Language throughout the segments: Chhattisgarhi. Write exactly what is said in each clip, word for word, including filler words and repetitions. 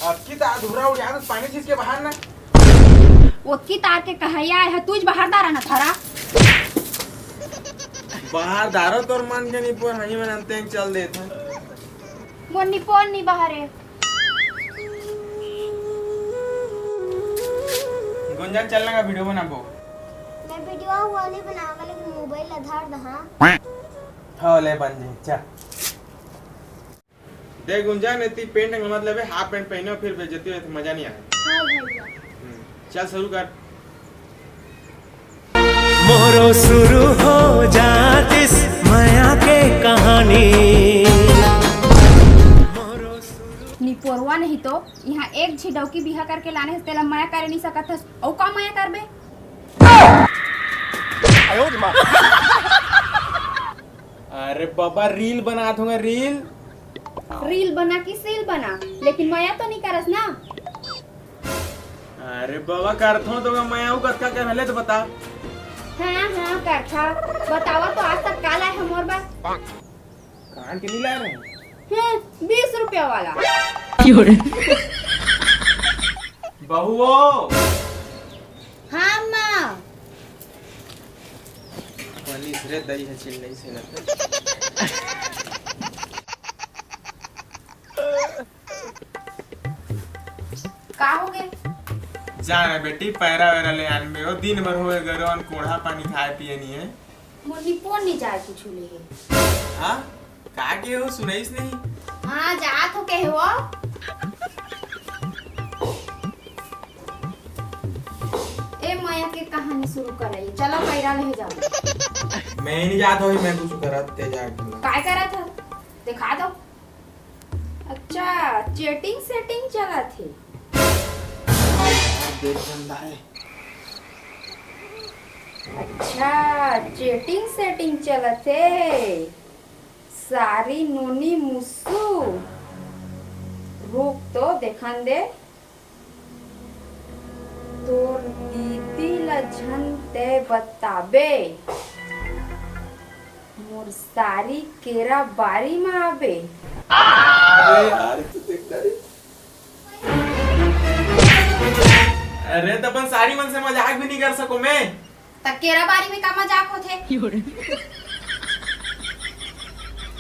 अबकी तार धुर्रा उड़िया दे, पानी छींच के बाहर ना। ओतकी तार के कहैया आय ह, तुझ बाहर दारा न धरा। बाहर दारो तोर मन के निपोर हनी मन अंते चल देत ह। मोर निपोर नी बाहर हे। गुंजन, चल ना, वीडियो बनाबो। मैं वीडियो वाली बनाऊंगा, लेकिन मोबाइल आधार दहा। हाँ, ले बन जाए, चल। देख गुंजन, एती पैंट के मतलब है, हाफ पैंट पहनो, फिर बेइज्जती होए तो मजा नहीं आए। हाँ भैया। हम्म, चल शुरू कर। मोरो शुरू हो जातिस मया के कहानी। निपोरवा नहीं तो यहाँ एक झी डौकी बिहा करके लाने हस, तेला मया करे नहीं सकत हस, अउ का मया करबे? अरे बाबा, रील बनात हूँ, रील। रील बना कि सील बना, लेकिन मया तो नहीं करस ना। अरे बाबा, करथो तो मैं अउ कतका कर हले तो बता। हाँ, हाँ, करथा। बतावा तो आज तक का लाए हो मोर बर? कान के नहीं लाए रहे? हम्म, बीस रुपया वाला। बहुओ। हाँ, माँ। बनिस रे दई ह चिल्लई से न। का हो गे? जा ना बेटी, पैरा वैरा ले आनबे। ओ दिन भर होए गरौन कोढ़ा पानी खाए पिए नहीं है। मोर निपोर नहीं जाए कुछ ले। हाँ? का के हो, सुनाइस नहीं? हाँ, जात हो के हो। ए मया के कहानी शुरू करई। चलो पैरा ले जाओ। मैं नहीं जात होई, मैं कुछ करत ते जाके। काय करत ह? दिखा दो। अच्छा, चैटिंग सेटिंग चलत हे। देख धंधा है। अच्छा, चैटिंग सेटिंग चलत हे। सारी नोनी मुस्सू, रुक तो देखन दे। तोर दीदी ल झन तै बताबे, मोर सारी केरा बारी म आबे। अरे यार, तू देख ना रे। अरे, त अपन सारी मन से मजाक भी नहीं कर सको मैं। त केरा बारी में का मजाक होथे?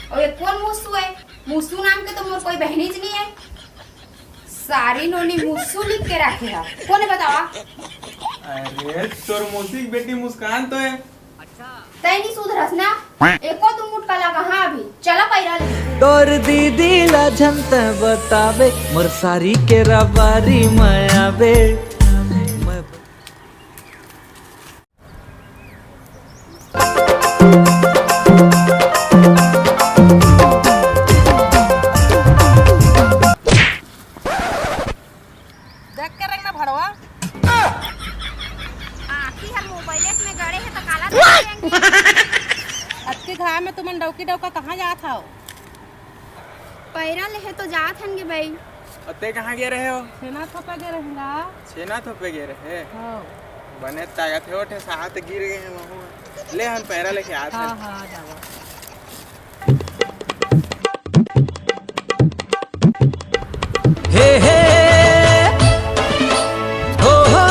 अउ ये कोन मुस्सू है? मुस्सू नाम के तो मोर कोई बहनी ज नहीं है। सारी नोनी मुस्सू लिख के रखे है। कोने बतावा? अरे, तोर मौसी की बेटी मुस्कान तो है। तै नहीं सुधरस ना? एको दू मुटका लगा हाँ अभी। चला पैरा ले। तोर दीदी ला झन तै बताबे, मोर सारी केरा बारी म आबे। मैं देख के रेंग ना भड़वा। आँखी हर मोबाइले में गड़े हे त काला देख के रेंग? अतके घाम में तुमन डौकी डौका कहाँ जात हव? पैरा लेहे तो जात हन गे बई। अउ ते कहाँ गे रहे हो? छेना थोपे गे रहेंगा। छेना थोपे गे रहे? हाँ। बने ताकत हे, ओठे साथ गिर गए हैं वहाँ। ले हम पैरा लेके आत हाँ, हन। हाँ, आ जावा। हे, हे, हो, हो।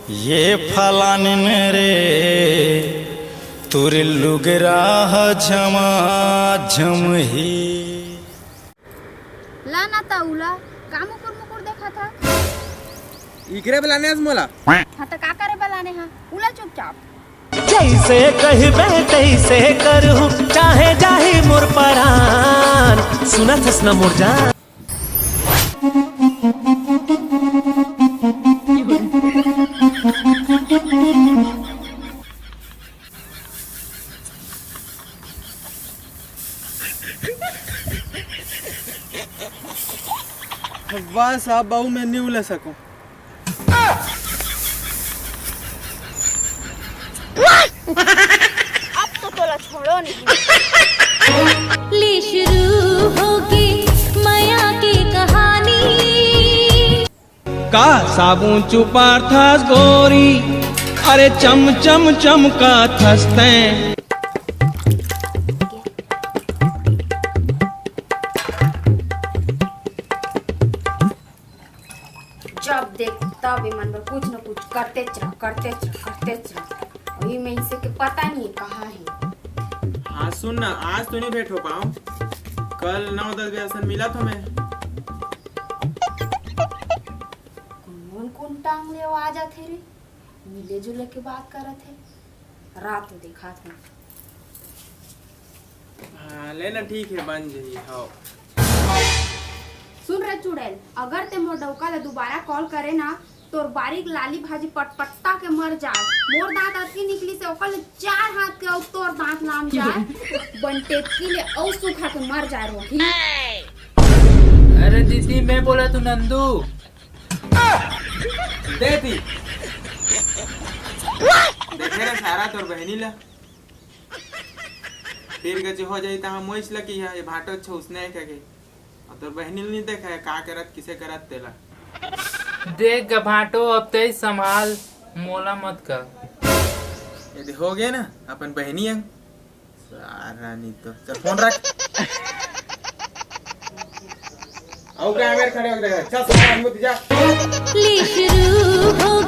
ये फलानिन रे, तुर लुगरा ह झमाझम ही। ला ना त उला, का मुकुर मुकुर देखत ह? इकरे बलाने हस मोला। हाँ, त का करे बलाने ह? उला चुपचाप। जैसे कहिबे तैसे करहूँ, चाहे जाही मोर परान। सुनत हस ना मोर जान? बस, अब अउ मैं नहीं उला सकूं। अब तो तोला छोड़ो नहीं। ले शुरू होगे मया के कहानी। का साबुन चुपारथस गोरी, अरे चम चम चमकाथस तैं। जब देख तब ये मन बर कुछ न कुछ करते रह, करते रह, करते रह। वही में इसे के पता नहीं कहाँ है। हाँ सुन ना, आज तो नहीं भेंट हो पाओ, कल नौ दस बजे असन मिला तो मैं। कौन कौन टांग ले आ जाते रे, मिले जुले के बात करत है। रात तो देखा था। हाँ ले ना, ठीक है, बन जाइए। हाँ सुन रे चुड़ैल, अगर ते मोर डौका ले दोबारा कॉल करे ना, तोर बारीक लाली भाजी पटपट्टा के मर जाए। मोर दांत अतकी निकली से ओकर ले चार हाथ के अउ तोर दांत लाम जाए। बन टेपकी ले अउ सूखा के मर जाए रोही। अरे दीदी, मैं बोला तू नंदू। दे दी। देखे रे सारा तोर बहनी ला। फिर गजे हो जाई त हम मोइस लकी है, ये भाटो छो उसने कह के। और तोर बहनी नहीं देखा है का करत किसे करत तेला। देख ग भाटो, अब तई संभाल, मोला मत कर। यदि हो गए ना अपन बहनी अंग सारा नहीं तो चल फोन रख। आओ क्या मेरे खड़े हो गए, चल सारा मुझे जा। ली शुरू हो